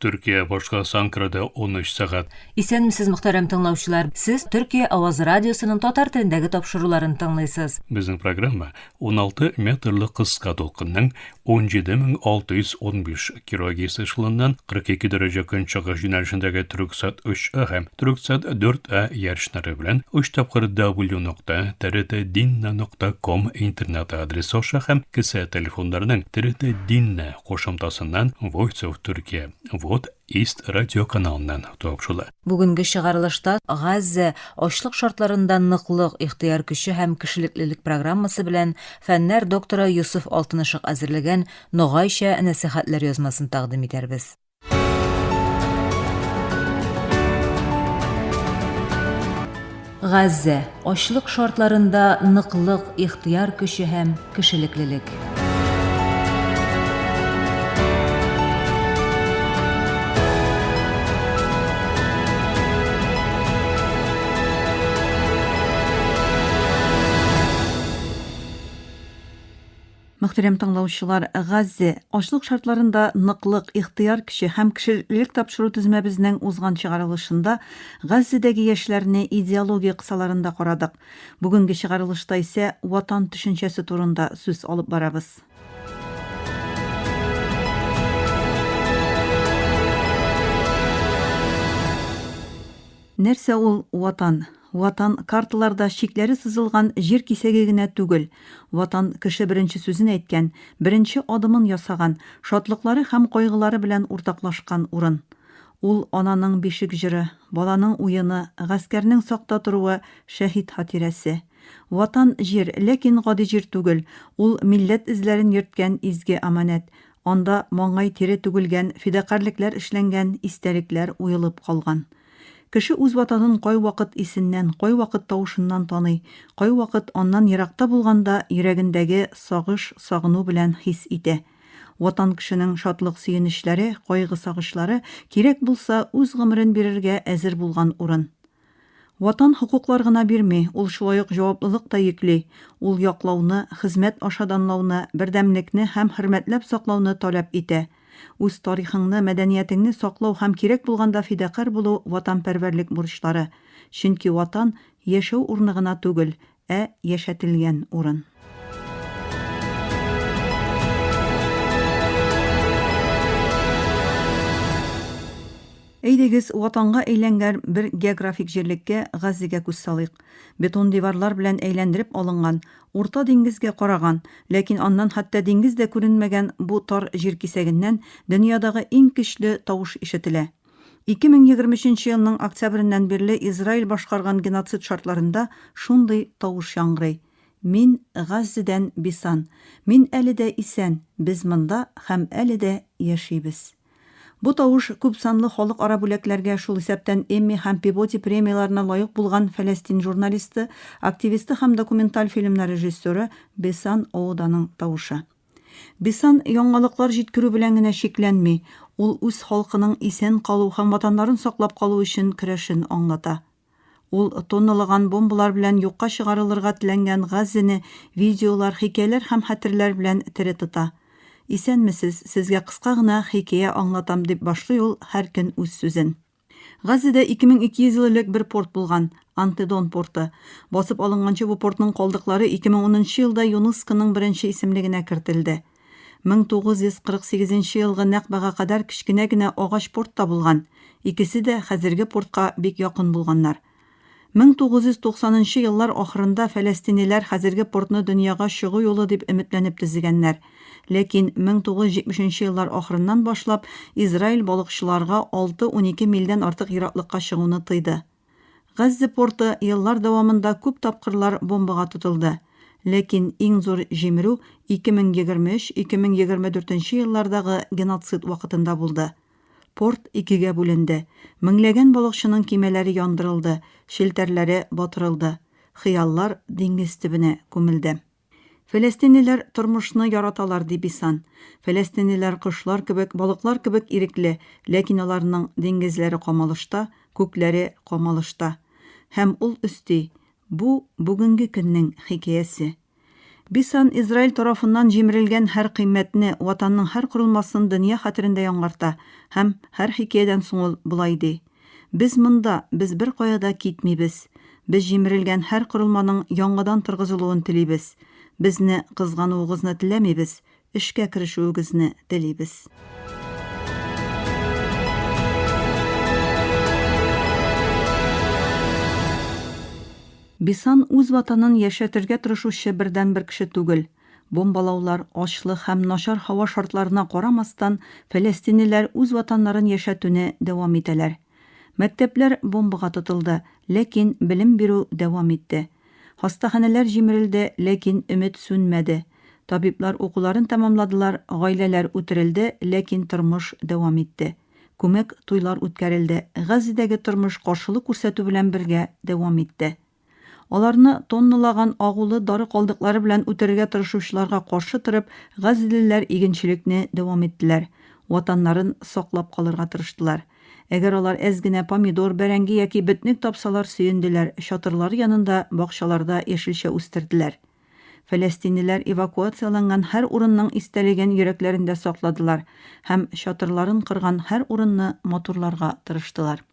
Төркия башкаласы Анкарада 13 сәгать. Исәнмесез, мөхтәрәм тыңлаучылар! Сез Төркия авазы радиосының татар телендәге тапшыруларын тыңлыйсыз. Безнең программа 16 метрлы кыска дулкынның 17615 килогерц эшелоныннан 42 дәрәҗә көнчыгыш юнәлешендәге Түрксат 3А һәм Түрксат 4А ярышнары белән 3 тапкыр w нокта trt-dinna нокта ком интернет адресы аша һәм кесә телефоннарының TRT Dinna кушымтасыннан Voice of Turkey, Вот East радиоканалыннан тапшыла. Бүгенге чыгарылышта Газзә, ачлык шартларында ныклык, ихтыяр көче һәм кешелеклелек программасы белән фәннәр докторы Йосыф Алтынышык әзерләгән Ногайча нәсыйхәтләр язмасын тәкъдим итәрбез. Газзә, ачлык шартларында ныклык, ихтыяр көче һәм кешелеклелек. Мөхтәрәм тыңлаучылар, Газзе, ачлык шартларында ныклык, ихтыяр көче һәм кешелеклелек тапшыру төзмәбезнең узган чыгарылышында Газзедәге яшьләрне идеология кысаларында карадык. Бүгенге чыгарылышта исә Ватан төшенчәсе турында сүз алып барабыз. Нәрсә ул Ватан? Ватан, карталарда чикләре сызылган җир кисәге генә түгел. Ватан, кеше беренче сүзен әйткән, беренче адымын ясаган, шатлыклары һәм кайгылары белән уртаклашкан урын. Ул, ананың бишек җыры, баланың уены, гаскәрнең сакта торуы, шәһит хатирәсе. Ватан, җир, ләкин гади җир түгел, ул, милләт эзләрен йөрткән изге аманәт. Анда маңгай тире түгелгән, фидакарьлекләр эшләнгән, истәлекләр уелып калган. Кеше үз Ватанын кайвакыт исеннән, кайвакыт тавышыннан таный, кайвакыт аннан еракта булганда йөрәгендәге сагыш, сагыну белән хис итә. Ватан кешенең шатлык-сөенечләре, кайгы-сагышлары, кирәк булса, үз гомерен бирергә әзер булган урын. Ватан хокуклар гына бирми, ул шулай ук җаваплылык та йөкли. Ул яклауны, хезмәт аша данлауны, бердәмлекне һәм хөрмәтләп саклауны таләп итә. Үз тарихыңны, мәдәниятеңне саклау һәм кирәк булганда фидакарь булу ватанпәрвәрлек бурычлары. Чөнки Ватан, яшәү урыны гына түгел, ә яшәтелгән урын. Әйдәгез, Ватанга әйләнгән бер географик җирлеккә, Газзегә күз салыйк. Бетон диварлар белән әйләндереп алынган, Урта диңгезгә караган, ләкин аннан хәтта диңгез дә күренмәгән бу тар җир кисәгеннән дөньядагы иң көчле тавыш ишетелә. 2023 нче елның октябреннән бирле Израиль башкарган геноцид шартларында шундый тавыш яңгырый, Мин Газзедән Бисан. Мин әле дә исән, без монда һәм әле дә яшибез. Бу тавыш күпсанлы халыкара бүләкләргә, шул исәптән Эмми һәм Пибоди премияләренә лаек булган фәләстин журналисты, активисты һәм документаль фильмнар режиссеры Бесан Оуданың тавышы. Бесан яңалыклар җиткерү белән генә чикләнми, ул үз халкының исән калу һәм ватаннарын саклап калу өчен көрәшен аңлата. Ул тонналаган бомбалар белән юкка чыгарылырга теләнгән Газзене видеолар, хикәяләр һәм хәтерләр белән тере тота. Исәнмесез, сезгә кыска гына хикәя аңлатам, дип башлый ул һәр көн үз сүзен. Газзедә 2200 ел элек бер порт булган, Антедон порты. Басып алынганчы бу портның калдыклары 2010 нчы елда ЮНЕСКОның беренче исемлегенә кертелде. 1948 нче елгы Нәкъбага кадәр кечкенә генә агач порт та булган, икесе дә хәзерге портка бик якын булганнар. 1990 нчы еллар ахырында фәләстинлеләр хәзерге портны дөньяга чыгу юлы дип өметләнеп төзегәннәр. Ләкин 1970 нче еллар ахырыннан башлап Израиль балыкчыларга алты-унике мильдән артык ераклыкка чыгуны тыйды. Газзә порты еллар дәвамында күп тапкырлар бомбага тотылды. Ләкин иң зур җимерү 2023-2024 нче еллардагы геноцид вакытында булды. Порт икегә бүленде, меңләгән балыкчының көймәләре яндырылды, челтәрләре батырылды, хыяллар диңгез төбенә күмелде. Фәләстинлеләр тормышны яраталар, ди Бисан. Фәләстинлеләр кошлар кебек, балыклар кебек ирекле, ләкин аларның диңгезләре камалышта, күкләре камалышта. Һәм ул өсти, Бу, бүгенге көннең хикәясе. Бисан Израиль тарафыннан җимерелгән һәр кыйммәтне, Ватанның һәр корылмасын дөнья хәтерендә яңарта һәм һәр хикәядән соң ул болай ди, Без монда, без беркая да китмибез. Без җимерелгән һәр корылманың яңадан торгызылуын телибез. Безне кызгануыгызны теләмибез, эшкә керешүегезне телибез. Бисан үз ватанын яшәтергә тырышучы бердәнбер кеше түгел. Бомбалаулар, ачлык һәм начар һава шартларына карамастан, фәләстинлеләр үз ватаннарын яшәтүне дәвам итәләр. Мәктәпләр бомбага тотылды, ләкин белем бирү дәвам итте. Хастаханәләр җимерелде, ләкин өмет сүнмәде. Табиблар укуларын тәмамладылар, гаиләләр үтерелде, ләкин тормыш дәвам итте. Күмәк туйлар үткәрелде, Газзәдәге тормыш каршылык күрсәтү белән бергә дәвам итте. Аларны тонналаган агулы дары калдыклары белән үтерергә тырышучыларга каршы торып, газзәлеләр игенчелекне дәвам иттеләр, ватаннарын саклап калырга тырыштылар. Әгәр алар әз генә помидор, бәрәңге яки бөтнек тапсалар сөенделәр, чатырлары янында, бакчаларда яшелчә үстерделәр. Фәләстинлеләр эвакуацияләнгән һәр урынның истәлеген йөрәкләрендә сакладылар һәм чатырларын корган һәр урынны матурларга тырыштылар.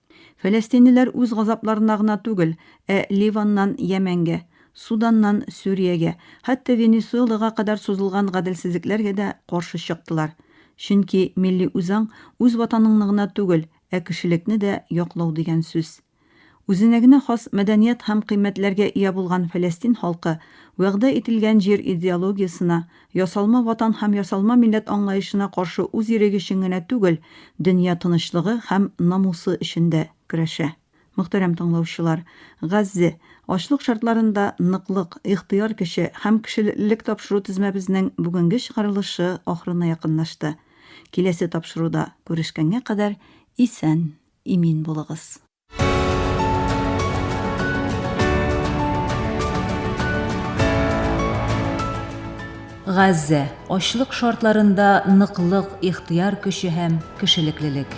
Фәләстинлеләр үз газапларына гына түгел, ә Ливаннан Йәмәнгә, Суданнан Сүриягә, хәтта Венесуэлага кадәр сузылган гаделсезлекләргә дә каршы чыктылар. Чөнки милли үзаң үз ватаныңны гына түгел, ә кешелекне дә яклау дигән сүз. Үзенә генә хас мәдәният һәм кыйммәтләргә ия булган фәләстин халкы вәгъдә ителгән җир идеологиясенә, ясалма ватан һәм ясалма милләт аңлаешына каршы үз иреге өчен генә түгел, дөнья тынычлыгы һәм намусы өчен дә көрәшә. Мөхтәрәм тыңлаучылар, Газзе, ачлык шартларында ныклык, ихтыяр көче һәм кешелеклелек тапшыру тезмәбезнең бүгенге чыгарылышы ахырына якынлашты. Киләсе тапшыруда күрешкәнгә кадәр исән, имин булыгыз. Газзә, ачлык шартларында ныклык, ихтыяр көче һәм кешелеклелек.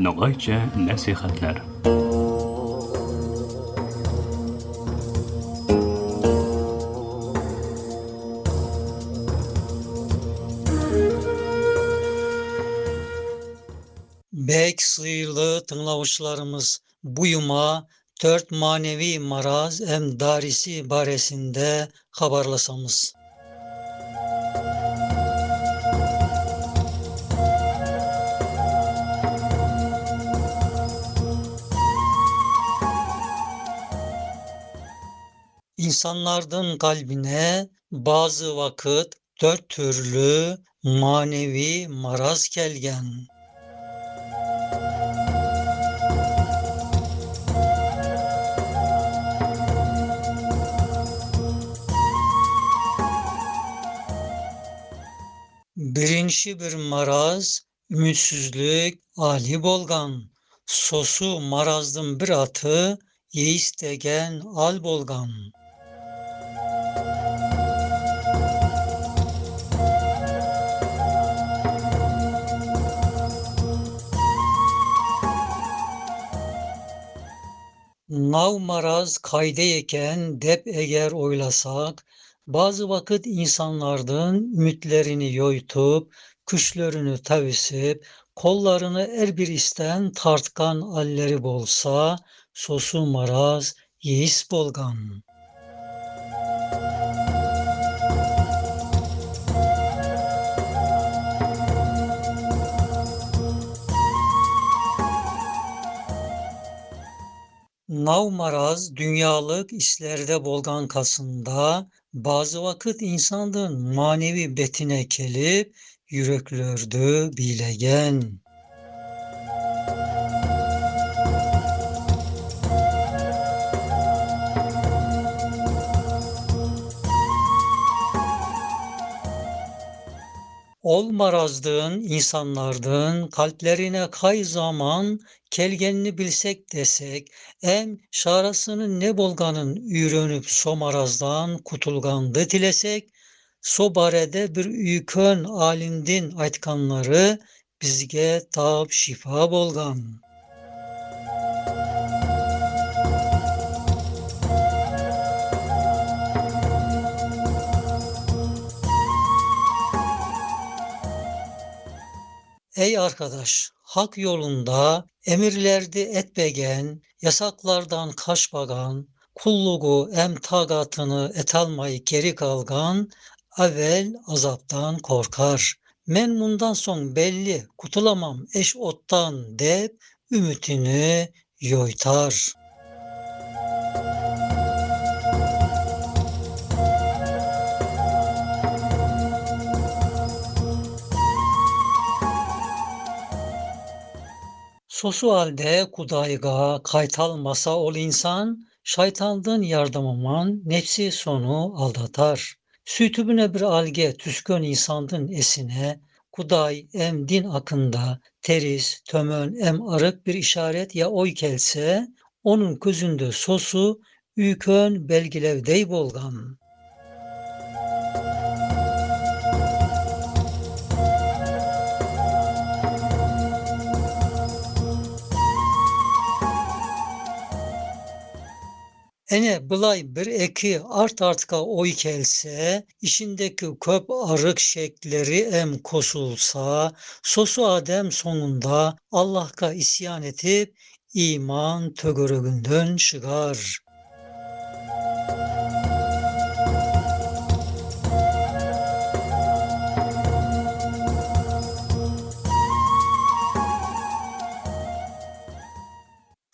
Ногайча нәсихәтләр. Бәк сыйлы тыңлаучыларымыз, бу юма төрт маневи мараз әм дариси баресиндә хабарласамыз. İnsanlardan kalbine bazı vakit dört türlü manevi maraz kelgen. Birinci bir maraz ümidsizlik ali bolgan. Sosu marazdın bir atı yeis degen al bolgan. Nav maraz kayde eken dep eğer oylasak, bazı vakit insanlardan ümitlerini yoytup, küşlerini tavisip, kollarını er bir isten tartkan alleri bolsa, sosu maraz yeis bolgan. Nav maraz dünyalık islerde bolgan kasında bazı vakit insandın manevi betine kelip yüreklördü bilegen. Ol marazdın insanlardın kalplerine kay zaman kelgenini bilsek desek, em şarasının ne bolganın üyrenip so marazdan kutulgandı tilesek, so barede bir üykön alimdin aytkanları bizge tap şifa bolgan. Ey arkadaş, hak yolunda emirlerdi etbegen, yasaklardan kaçbagan, kulluğu em tagatını etalmayı geri kalgan, evvel azaptan korkar. Men bundan son belli kutulamam eş ottan dep ümitini yoytar. Sosu halde kudayga kaytalmasa ol insan, şeytandın yardımıman nefsi sonu aldatar. Sütübüne bir alge tüskön insandın esine, kuday em din akında teris, tömön em arık bir işaret ya oy kelse, onun közünde sosu üykön belgilevdey bolgan. Ene bılay bir eki art artka oy kelse, işindeki köp arık şekleri em kosulsa, sosu Adem sonunda Allah'a isyan etip iman tögörögünden çıkar.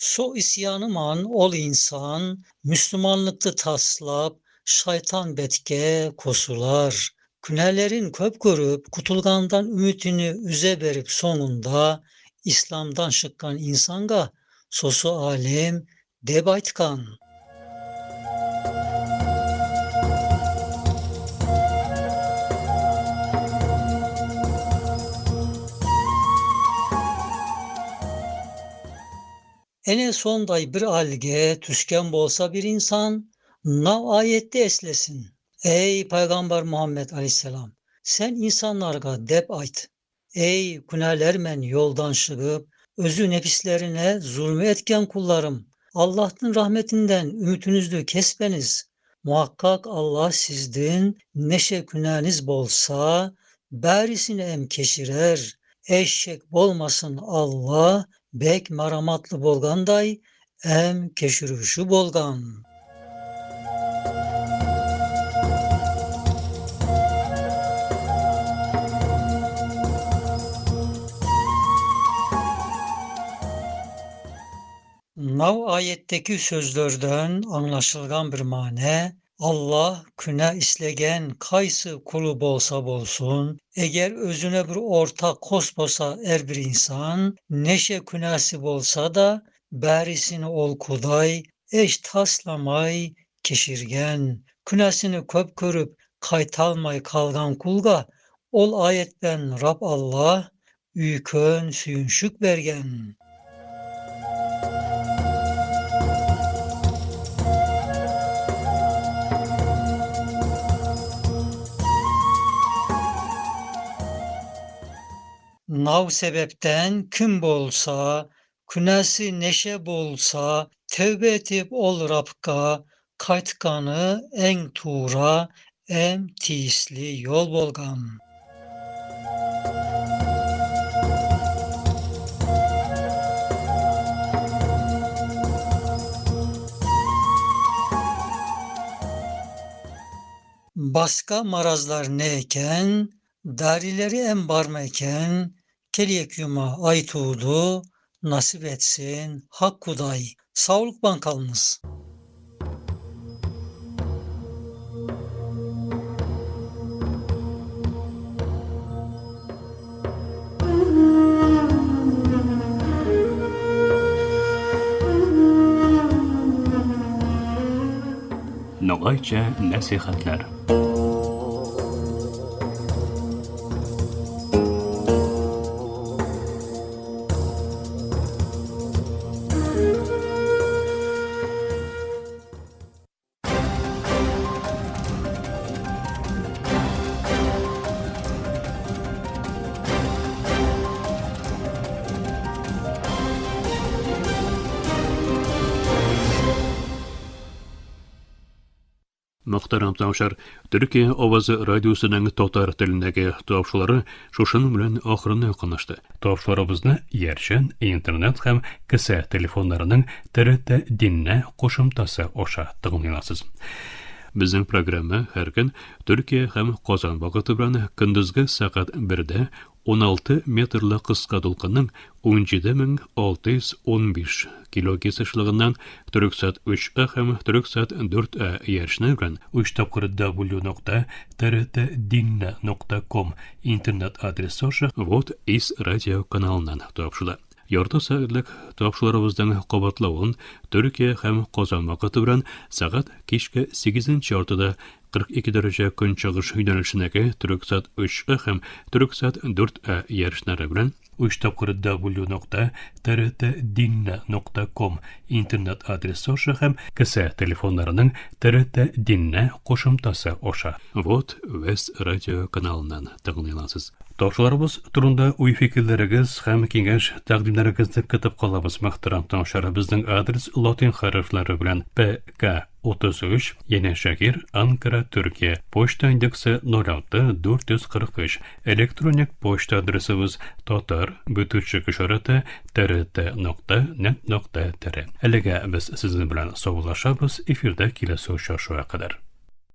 So isyanıman ol insan, Müslümanlıkta taslap, şeytan betke kosular. Künelerin köp görüp, kutulgandan ümitini üze berip sonunda, İslam'dan şıkkan insanga, sosu alim debaytkan. Ene sonday bir alge tüsken bolsa bir insan, nav ayette eslesin. Ey Peygamber Muhammed Aleyhisselam, sen insanlarga dep ayt. Ey künelermen yoldan çıkıp, özü nefislerine zulmü etken kullarım, Allah'ın rahmetinden ümitinizi kesmeniz. Muhakkak Allah sizdin neşe küneniz bolsa, berisini em keşirer. Eşek bolmasın Allah, bek maramatlı bolganday, em keşirüşü bolgan. Nav ayetteki sözlerden anlaşılgan bir mane, Allah küne islegen kaysı kulu bolsa bolsun, eğer özüne bir ortak kosposa er bir insan, neşe künası bolsa da, berisini ol kuday, eş taslamay keşirgen, künasını köp körüp kaytalmay kalgan kulga, ol ayetten Rab Allah, üykön süyünşük bergen. Nav sebepten kim bolsa, künası neşe bolsa, tevbe etip ol Rabka, kaytkanı en tuğra, en tiyisli yol bolgan. Başka marazlar ne eken, darileri en barma eken, keliyek yuma ay tuğdu, nasip etsin hak kuday. Sağlık bankalınız. Nogaycha nasihatlar. Мөхтәрәм тыңлаучылар, Төркия авазы радиосының татар телендәге тапшырулары шушының белән ахырына якынлашты. Тапшыруларыбызны иярчен интернет һәм кесә телефоннарының ТРТ Динне кушымтасы аша тыңлый аласыз. Безнең программа һәр көн Төркия һәм Казан вакыты белән көндезге сәгать 1дә 16 метрлы кыска дулкынның 17615 килогерц ешлыгыннан Төрексат 3А һәм Төрексат 4А иярчене белән 3 тапкыр W нокта trtdinne.com интернет адресы аша Вот из радио каналыннан тапшырыла. Ярты сәгатьлек тапшыруларыбызның кабатлавын Төркия һәм Казан вакыты белән сәгать кичке 8 яртыда 42 дәрәҗә көнчыгыш юнәлешендәге Төрексат 3А һәм Төрексат 4А ярышлары белән 3 тапкыр W нокта trtdinne.com интернет адресы аша һәм кесә телефоннарының TRT Динне кушымтасы аша Вот Вест радио каналыннан тыңлый аласыз. Тапшыруларыбыз турында уй-фикерләрегез һәм киңәш тәкъдимнәрегезне көтеп калабыз. Мөхтәрәм тыңлаучылар, безнең адрес латин хәрефләре белән ПК 33, Янәшәһир, Анкара, Төркия. Почта индексы 06 443. Электроник почта адресыбыз татар бөтүчек ишарәте trt.net.tr. Әлегә без сезнең белән саубуллашабыз, эфирдә киләсе очрашуга кадәр.